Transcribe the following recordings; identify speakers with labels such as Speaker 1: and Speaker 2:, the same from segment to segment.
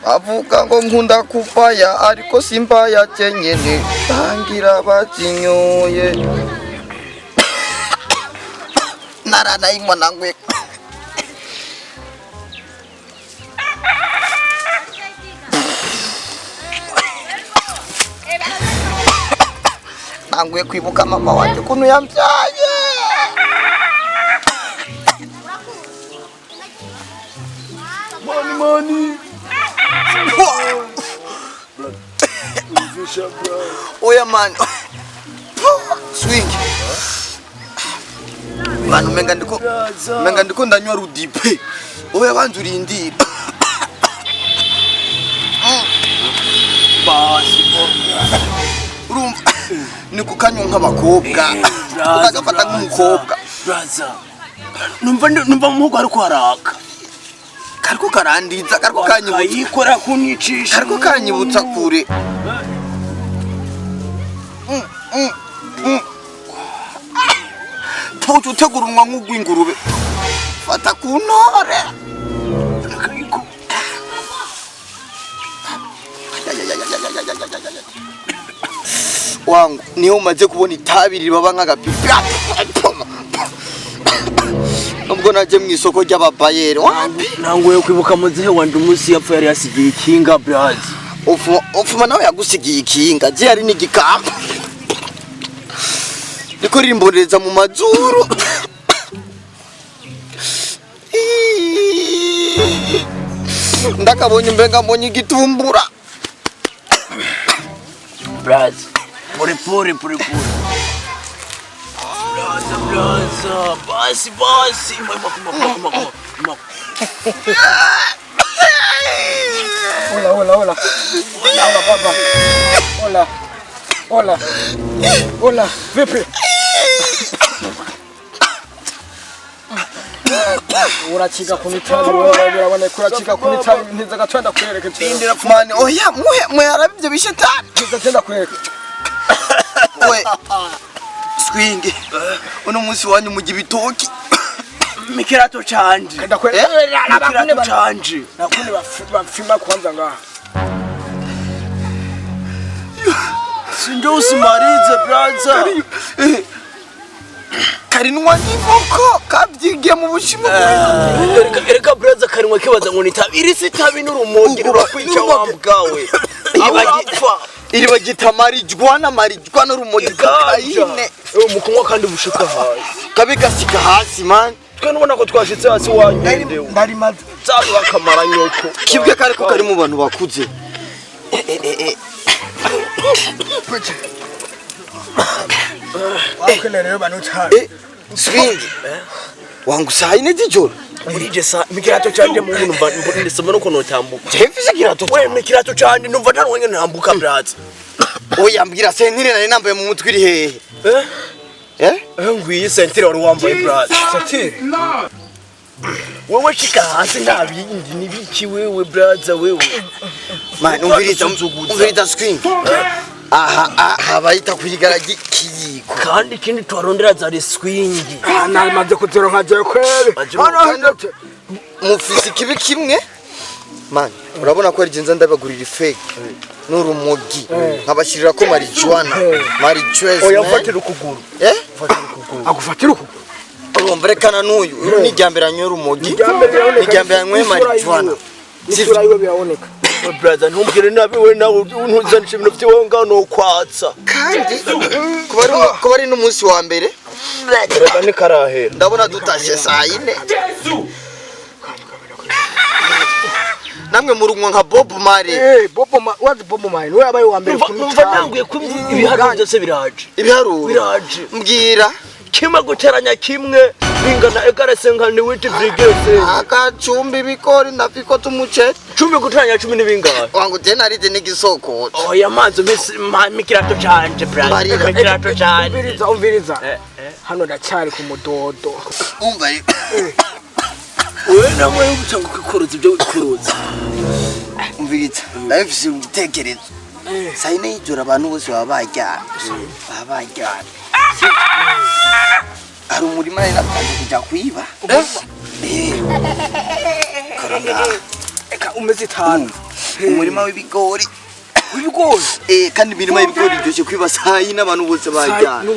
Speaker 1: Avuga ngo nkunda kupaya ariko simpaya cyenyene tangira bakinyoye naranayinywa nangwe. Nanguye kwibuka mama wanje ukuntu yambyaye.
Speaker 2: Money, money. Umvisha bro.
Speaker 1: Oya man, swing man, umenga ndiko
Speaker 2: Braza.
Speaker 1: umenga ndiko ndanywa rudipe. Oya, banza urindire.
Speaker 2: Basi bro.
Speaker 1: Urumva ni kukanywa nk'abakobwa, ukagafata nk'umukobwa.
Speaker 2: Braza. Numva muhugu ariko haraka.
Speaker 1: Kariko karandiza, kariko kanyibutsa.
Speaker 2: Kayikora kunyicisha.
Speaker 1: Kariko kanyibutsa kure. Tuca utegura umunwa nk'ugw'ingurube, fata ku ntore.
Speaker 2: Kayiko.
Speaker 1: Wangu niyo umaze kubona itabi ribaba nk'agapipi, nubwo naje mu isoko ry'ababayeri wapi.
Speaker 2: Nanguye kwibuka muzehe wanje umunsi yapfa yari yasigiye ikinga, braza.
Speaker 1: Ufuma nawe yagusigiye ikinga, je yari n'igikamba riko ririmborereza mu mazuru. Ndakabonye mbenga mbonye igitumbura.
Speaker 2: Braza. Pole pole pole pole. Braza, braza. Basi basi. Ima ima kuma kuma kuma kuma.
Speaker 3: Hola, hola, hola. Hola, hola, baba. Hola. Hola. Hola, vipi? Uracika kunitabi wewe, biraboneka uracika kunitabi, ntiza gato ndakwereke.
Speaker 2: Indira.
Speaker 1: Mani, oya, muhe muhe, arabivyo bishetani.
Speaker 3: Ntiza ndakwereke.
Speaker 1: We swingi, uno munsi wanyu mu gibitoki.
Speaker 2: Mikirato canje.
Speaker 3: Ndakwereke.
Speaker 2: Mikirato canje.
Speaker 3: Nakune bafima kwanza ngaha.
Speaker 2: Sinjo usimarize, braza.
Speaker 1: Karinwa n'inkoko kabyigiye mu bushinwa.
Speaker 2: Ereka ereka braza, karinwa kibaza ngo ni itabi. Iri si itabi, n'urumogi rurakwica wa mbwawe. Urapfa.
Speaker 1: Iri bagita marijuana, marijuana, urumogi, kokayine.
Speaker 2: Mu kunywa kandi bushika hasi.
Speaker 1: Kabi gasika hasi man.
Speaker 2: Twe nubona ko twashitse hasi wanyendewe.
Speaker 3: Ndarimaze.
Speaker 2: Zabe bakamara nyoko.
Speaker 1: Kibwe kariko kari mu bantu bakuze.
Speaker 3: Wakene rero banutari.
Speaker 1: Swing wangu, saa yine z'ijoro.
Speaker 2: Burije sa mikirato canje mu numva ndisoma nuko notambuka.
Speaker 1: Jewe mfise ikirato.
Speaker 2: We, mikirato canje numva nta nwanya ntambuka, braza.
Speaker 1: Oya, mbwira, ceinture nari nambaye mu mutwe iri hehe?
Speaker 2: Eh?
Speaker 1: Eh?
Speaker 2: Eh, ngwiyi ceinture wari wambaye, braza.
Speaker 3: Ceinture.
Speaker 2: Wewe shika hasi, nta bindi nibiki wewe, braza wewe.
Speaker 1: Man, umviriza, umviriza swing, aha aha bayita kwigara kiyiko.
Speaker 2: Kandi ikindi twarondera zari swingi.
Speaker 3: Namaze kuzironka jewe kweli. Hano hindutse.
Speaker 1: Mufise ikibi kimwe man, urabona ko ari nza ndabagurira ifake n'urumogi nkabashyirira ko marijuana, marijuana.
Speaker 2: Oya, mfatira ukuguru.
Speaker 1: Eh?
Speaker 3: Agufatira ukuguru.
Speaker 1: Urumva, rekana n'uyu, uyu ni irya mbere anywera urumogi, ni irya mbere anyweye marijuana.
Speaker 3: N'isura yiwe biraboneka.
Speaker 2: We brother, ntumbwire nabi we, nawe ntuzanisha ibintu vyiwe ngaho nokwatsa.
Speaker 1: Kandi kuba ari n'umunsi wa mbere.
Speaker 2: Reka ntikarahera.
Speaker 1: Ndabona dutashye saa yine. Namwe murunywa nka Bob Marley.
Speaker 3: Eh, Bobo Ma, wazi Bobo Marley, niwe yabaye uwa mbere
Speaker 2: Numva ntanguye kumva ibiharuro byose biraje.
Speaker 1: Ibiharuro.
Speaker 2: Biraje.
Speaker 1: Mbwira.
Speaker 2: Kimwe guteranya kimwe bingana égale cinquante-huit virgule cinq.
Speaker 1: Akacumbi ibigori ndafiko umuceri.
Speaker 2: 10 guteranya 10 ni bingahe?
Speaker 1: Wangu je narize n'igisoko.
Speaker 2: Oya, manzi mikirato canje, brother.
Speaker 1: Marira.
Speaker 2: Mikirato canje.
Speaker 3: Umviriza, umviriza.
Speaker 2: Eh, eh.
Speaker 3: Hano ndacyari ku mudodo.
Speaker 1: Umva.
Speaker 2: Nawe ucanga kwikoroza ibyo wikoroza.
Speaker 1: Umviriza, ndabifise igitekerezo. Saa 4 y'ijoro abantu bose baba baryamye, baba baryamye. Hari umurima nari napanze kuja kwiba. Kora ngaha.
Speaker 3: Eka umeze itanu.
Speaker 1: Umurima w'ibigori.
Speaker 3: W'ibigori?
Speaker 1: Kandi imirima y'ibigori iryoshye kwiba saa 4 abantu bose baryamye.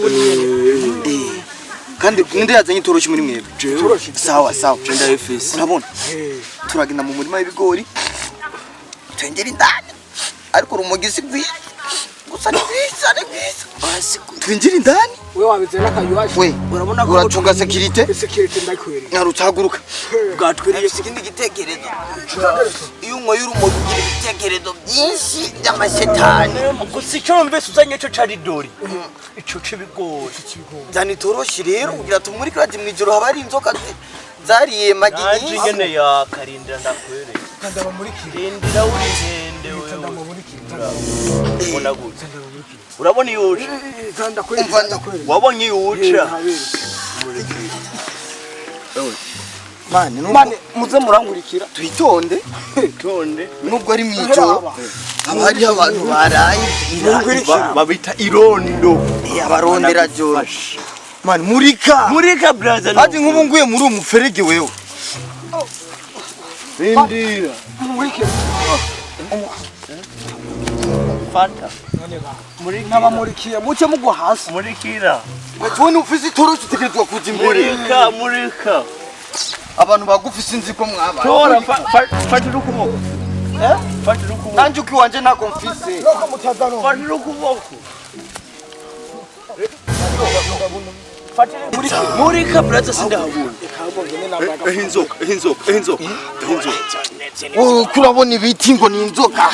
Speaker 1: Kandi ninde yazanye itoroshi muri mwebwe?
Speaker 3: Itoroshi?
Speaker 1: Sawa sawa.
Speaker 2: Ndayifise.
Speaker 1: Urabona, turagenda mu murima w'ibigori, twengera indani, ariko urumogi si rwiza gusa, ni rwiza, ni rwiza. Twinjira indani.
Speaker 3: We wabizeye n'akayuwaje.
Speaker 1: We
Speaker 2: Urabona ko
Speaker 1: uracunga sécurité.
Speaker 3: Security ndakwereka.
Speaker 1: Nyarucaguruka.
Speaker 2: Bwatwiriye.
Speaker 1: Nafise ikindi gitekerezo. Iyo unyweye urumogi ugira ibitekerezo byinshi by'amashetani.
Speaker 2: Gusa icyo numvise uzanye cyo cari dori ico c'ibigori.
Speaker 1: Zana itoroshi rero kugira tumurike, ati mw'ijoro haba hari inzoka zariye magi
Speaker 2: Nanje
Speaker 1: nyinshi.
Speaker 2: ingene yakarindira ndakwereka.
Speaker 3: Ndabamurikira.
Speaker 2: Rindira uri nkende wewe.
Speaker 3: Ndamurikira.
Speaker 2: Ubona gute? Urabona iyo uca?
Speaker 3: Ndakwereka.
Speaker 1: Umva.
Speaker 3: Ndakwereka.
Speaker 2: Wabonye iyo uca?
Speaker 1: Mane, nubwo
Speaker 3: Mane muze murangurikira.
Speaker 1: twitonde.
Speaker 2: Tonde.
Speaker 1: Nubwo ari mw'ijoro haba hariho abantu baraye.
Speaker 2: Babita irondo.
Speaker 1: Abarondera joro. Mane, murika.
Speaker 2: Murika brother.
Speaker 1: Ati nk'ubu nguye muri uwo muferege wewe.
Speaker 2: Rindira.
Speaker 3: Mumurikira.
Speaker 2: Fata. Murikira.
Speaker 3: Nabamurikiye muce mugwa hasi.
Speaker 2: Murikira.
Speaker 1: Wewe ufise itoroshi utegerezwa kuja imbere.
Speaker 2: Murika, murika.
Speaker 1: Abantu bagufi sinzi ko mwabaye.
Speaker 2: Tora, fatira ukuboko. Fatira ukuboko.
Speaker 1: Nanje ukiwanje ntako mfise.
Speaker 3: Nuko mutazano.
Speaker 2: Fatira ukuboko. Fatira. Murika brother, sindahabona.
Speaker 4: Inzoka, inzoka, inzoka, inzoka!
Speaker 1: Wowe kurabona ibiti ngo ni inzoka.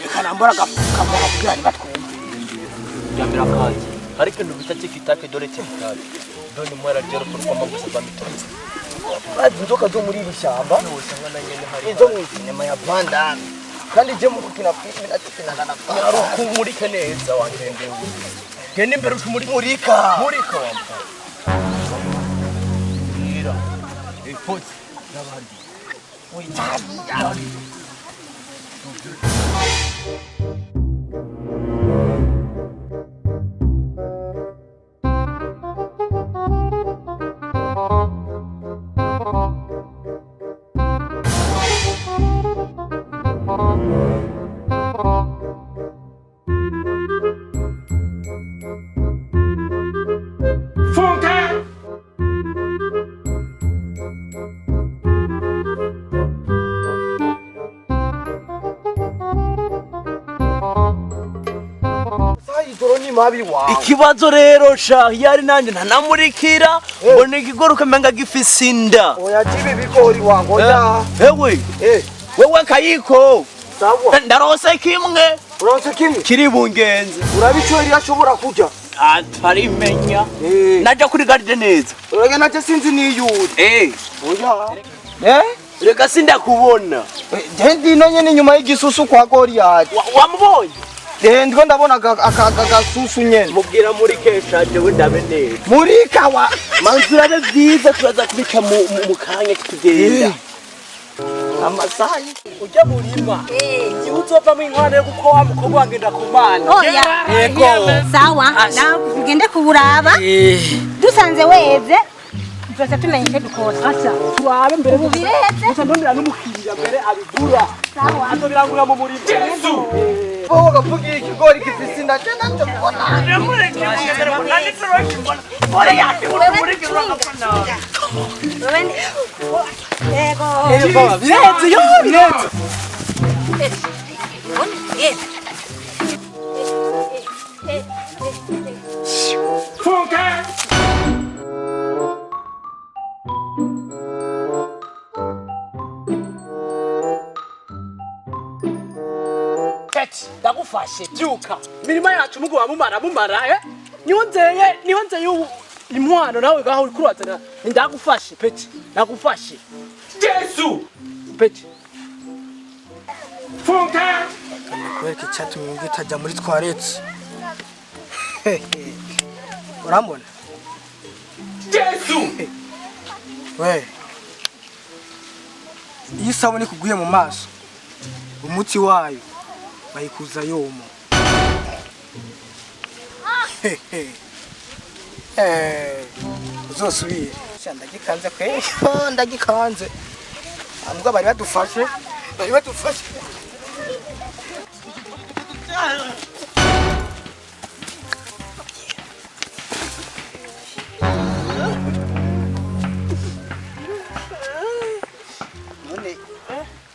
Speaker 3: Reka nambara agapfukamunwa kugira ntibatwumve.
Speaker 2: Jambira kaje. Hari ikintu bita tikitake, dore tikitake. Dore mwera jero kurwama gusa bamitonze.
Speaker 1: Bazi inzoka zo muri iri shyamba. Izo mu sinema ya Bandana. Kandi je mu gukina filime nacyo kinana na Bandana.
Speaker 2: Kumurika neza wankende. Genda imbere ucumurika.
Speaker 1: Murika.
Speaker 2: Murika wampa. Mira. Ipotsi. N'abandi.
Speaker 1: Ijoro ni mabi wawe.
Speaker 2: Ikibazo rero sha yari nanje ntanamurikira, mbona ikigori umenga gifise inda.
Speaker 1: Oya, jibi bigori wangu, oya.
Speaker 2: Ewe. Wewe kayiko.
Speaker 3: Sawa.
Speaker 2: Ndarose kimwe.
Speaker 3: Uronse kimwe.
Speaker 2: Kiri bungenze.
Speaker 3: Urabico yari ashobora kurya.
Speaker 2: Atarimenya. Naja kuri garde neza.
Speaker 1: Urage naje sinzi niyuri. Oya.
Speaker 2: Reka sindakubona.
Speaker 1: Je ndino nyene inyuma y'igisusu kwa Goliath.
Speaker 2: Wamubonye?
Speaker 1: Ndiko ndabona aka gasusu nyene.
Speaker 2: Mubwira muri kesha jewe ndabe neza.
Speaker 1: Murika wa.
Speaker 2: Manzi urabe vyiza, turaza kubica mu kanya tugenda.
Speaker 1: Amasaha.
Speaker 3: Ujya murima. Igihe uzovamo inkwano yo kuko wa mukobwa wange ndakumana.
Speaker 5: Oya.
Speaker 3: Yego.
Speaker 5: Sawa, nawe tugende kuwuraba. Dusanze weze tuzoca tumenya icyo dukora.
Speaker 3: Asha turabe mbere.
Speaker 5: Ubu bireze.
Speaker 3: Gusa ndondera n'umukiriya mbere abigura.
Speaker 5: Sawa.
Speaker 3: Azobirangurira mu murima.
Speaker 1: Wowe ugavuga ikigori gifise inda, je nanje mbona.
Speaker 5: Wewe yego.
Speaker 3: Bireze yo, bireze.
Speaker 5: Yego.
Speaker 3: Peti, ndagufashe byuka. Mirima yacu muguba mumara mumara eh? Niho nzeye, niho nzeye ubu impwano nawe gaho uri kurazana. Ndagufashe Peti, ndagufashe.
Speaker 4: Yesu!
Speaker 3: Peti.
Speaker 4: Funka!
Speaker 3: Kwereka icyatumye imbwa itajya muri toilette. Urambona?
Speaker 4: Yesu!
Speaker 3: We. Iyo isabune ikuguye mu maso, umuti wayo bayikuza yomo. Eh, uzosubire. Sha, ndagikanze kwe. Oh, ndagikanze. Ambwa bari badufashe, bari badufashe.
Speaker 1: None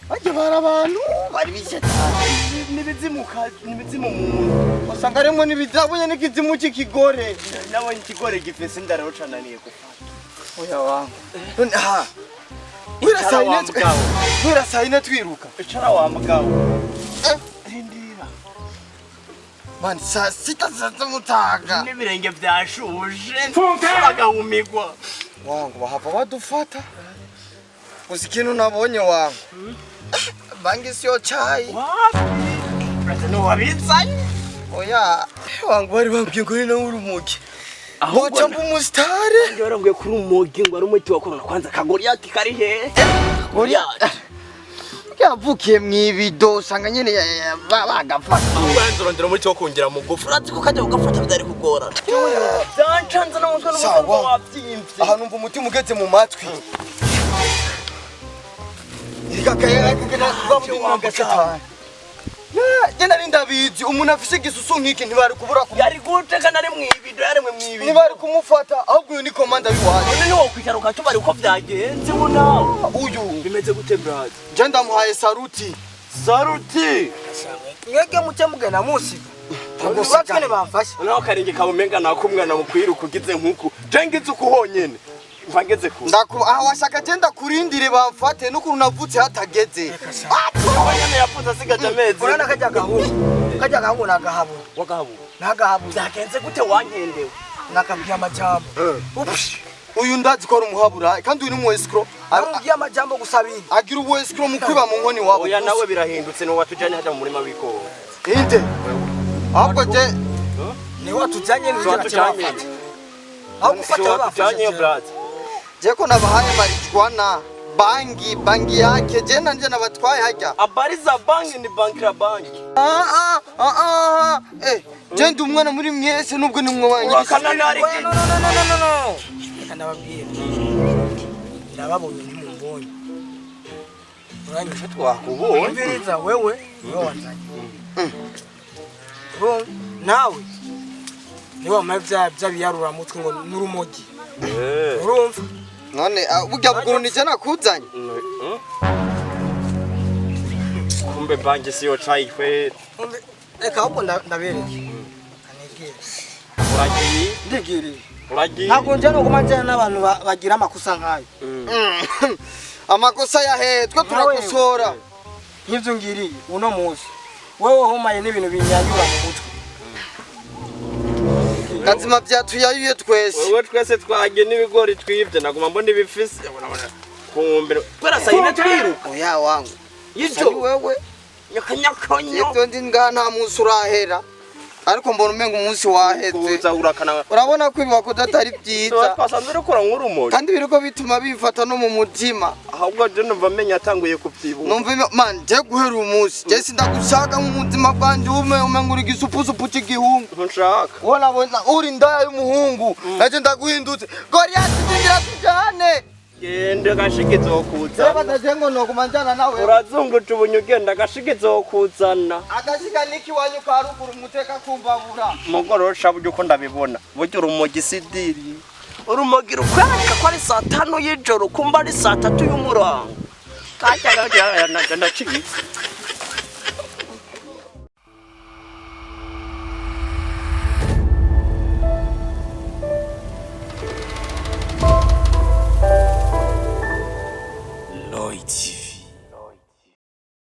Speaker 1: bajya bara abantu bari bishetani.
Speaker 2: Nibizimuka, nibizimu muntu.
Speaker 1: Usanga harimo n'ibizabonye n'ikizimu cy'ikigore.
Speaker 2: Nabonye ikigore gifise inda rero cananiye gufata.
Speaker 1: Oya wangu. None aha. Guhera saa
Speaker 2: Icara wa
Speaker 1: yine
Speaker 2: mugabo.
Speaker 1: guhera saa yine twiruka.
Speaker 2: Icara wa mugabo.
Speaker 1: Eh.
Speaker 2: Rindira.
Speaker 1: Man, saa sita z'umutaga.
Speaker 2: N'ibirenge vyashuje. Bagahumigwa.
Speaker 1: Wangu bahava badufata. Gusa ikintu nabonye wangu. Bangi siyo chai.
Speaker 2: Wapi? Brother, no wabizanye.
Speaker 1: Oya, wangu bari bambwiye ngo ni nawe urumogi.
Speaker 2: Ahubwo
Speaker 1: Woca mba umusitari.
Speaker 2: Nanjye warambwiye kuri urumogi ngo ari umuti wa corona. Kwanza kagoriyati kari hehe? Goriyati.
Speaker 1: Yavukiye mu ibido usanga nyene bagafata.
Speaker 2: Kwanza urondera umuti wo kongera mu gufu. Urazi ko kajya kugafata byari kugorana. Byancanze n'umutwe n'umugongo
Speaker 1: Sawa.
Speaker 2: wabyimvye.
Speaker 1: Aha numva umutima ugeze mu matwi. Jye nari ndabizi umuntu afise igisusu nk'iki ntibari kubura
Speaker 2: Yari guteka nari mwibido, yaremwe mwibido.
Speaker 1: ntibari kumufata, ahubwo uyu ni komanda w'iwacu.
Speaker 2: None niwokwicara ukatubara uko byagenze ubu nawe.
Speaker 1: Uyu
Speaker 2: Bimeze gute brother?
Speaker 1: je ndamuhaye saruti.
Speaker 2: Saruti.
Speaker 3: Mwebwe muce mugenda musiga. Batwene bamfashe.
Speaker 2: Naho karenge kawe umenga nako umwana mu kwiruka ugize nkuku. Je ngize uku honyene. Mva ngeze ku.
Speaker 1: Ndaku aha washaka je ndakurindire bamfate n'ukuntu navutse hatageze.
Speaker 2: Abanyana yapfuze asigaje amezi.
Speaker 3: Urabona kajya gahungu, kajya gahungu nagahabura.
Speaker 2: Wagahabu.
Speaker 3: Nagahabura.
Speaker 2: Byagenze gute wankendewe?
Speaker 3: Nakabwiye amajambo. Upshi.
Speaker 1: Uyu ndazi ko ari umuhabura kandi uyu ni umu escrow.
Speaker 3: Namubwiye amajambo gusa abiri.
Speaker 1: Agira ubu escrow mu kwiba mu nkoni wabo.
Speaker 2: Oya nawe birahindutse no watujanye haja mu murima w'ikoro.
Speaker 1: Inde. Ahubwo je
Speaker 3: Ni watujanye
Speaker 2: Watujanye.
Speaker 3: Aho gufata
Speaker 2: Watujanye
Speaker 3: bafashe.
Speaker 2: brother.
Speaker 1: je ko nabahaye marijuana bangi bangi yake je nanje nabatwaye hajya.
Speaker 2: Habari za banki ni banki la banki.
Speaker 1: Ah ah ah ah eh je ndi umwana muri mwese nubwo ni mwe wanyu.
Speaker 2: Urakana nari.
Speaker 3: Oya, no no no no no no. Reka ndababwire. Ndababonye ntimumbonye. Uranyumva?
Speaker 2: Twakubonye.
Speaker 3: Umviriza wewe, niwe wanzanye. Urumva? Nawe niwe wampaye bya bya biyaruramutwe ngo n'urumogi. Urumva?
Speaker 1: None burya buguru ni je nakuzanye.
Speaker 2: Kumbe banki siyo chai kweli.
Speaker 3: Reka ahubwo ndabereke. Kanigire.
Speaker 2: Uragiye?
Speaker 3: Ndigiriye.
Speaker 2: Uragiye?
Speaker 3: Ntabwo njya no guma njyana n'abantu bagira amakosa nk'ayo.
Speaker 1: Amakosa ya he twe turakosora.
Speaker 3: Nk'ibyo ngiriye uno munsi. Wewe humaye n'ibintu binyanyura mu mutwe.
Speaker 1: Kazima byatuyayuye twese.
Speaker 2: Wewe twese twagiye n'ibigori twibye naguma mbona ibifise. Kumbe kwera sayine twiruka.
Speaker 1: Oya wangu.
Speaker 2: Yijo
Speaker 1: Ni wewe.
Speaker 2: nyakanyakanyo.
Speaker 1: Ibyo ndi ngaha nta munsi urahera. Ariko mbona umenga umunsi waheze.
Speaker 2: Kuza urakana.
Speaker 1: Urabona ko ibi wakoze atari byiza.
Speaker 2: Twasanze urikora nk'urumogi.
Speaker 1: Kandi biriko bituma bimfata no mu mutima.
Speaker 2: Ahubwo je numva menya atanguye kuvyibuha.
Speaker 1: Numva man je guhera umunsi. Je sindagushaka mu buzima bwanje ume umenga uri igisupusupu cy'igihungu.
Speaker 2: Ntushaka.
Speaker 1: Ubona bona uri indaya y'umuhungu. Naje ndaguhindutse. Goliath ndingira tujane.
Speaker 2: Genda gashikizo kuza.
Speaker 1: Reba ndaje ngo noguma njana nawe.
Speaker 2: Urazunguca ubunyu ugenda gashikizo kuzana.
Speaker 1: Agashika niki wanyu ka ruguru muteka kumbabura.
Speaker 2: Mugorosha buryo uko ndabibona. Buryo urumogi sidiri. Urumogi rukwereka ko ari saa 5 y'ijoro kumba ari saa 3 y'umurango. Kajya ndacitse.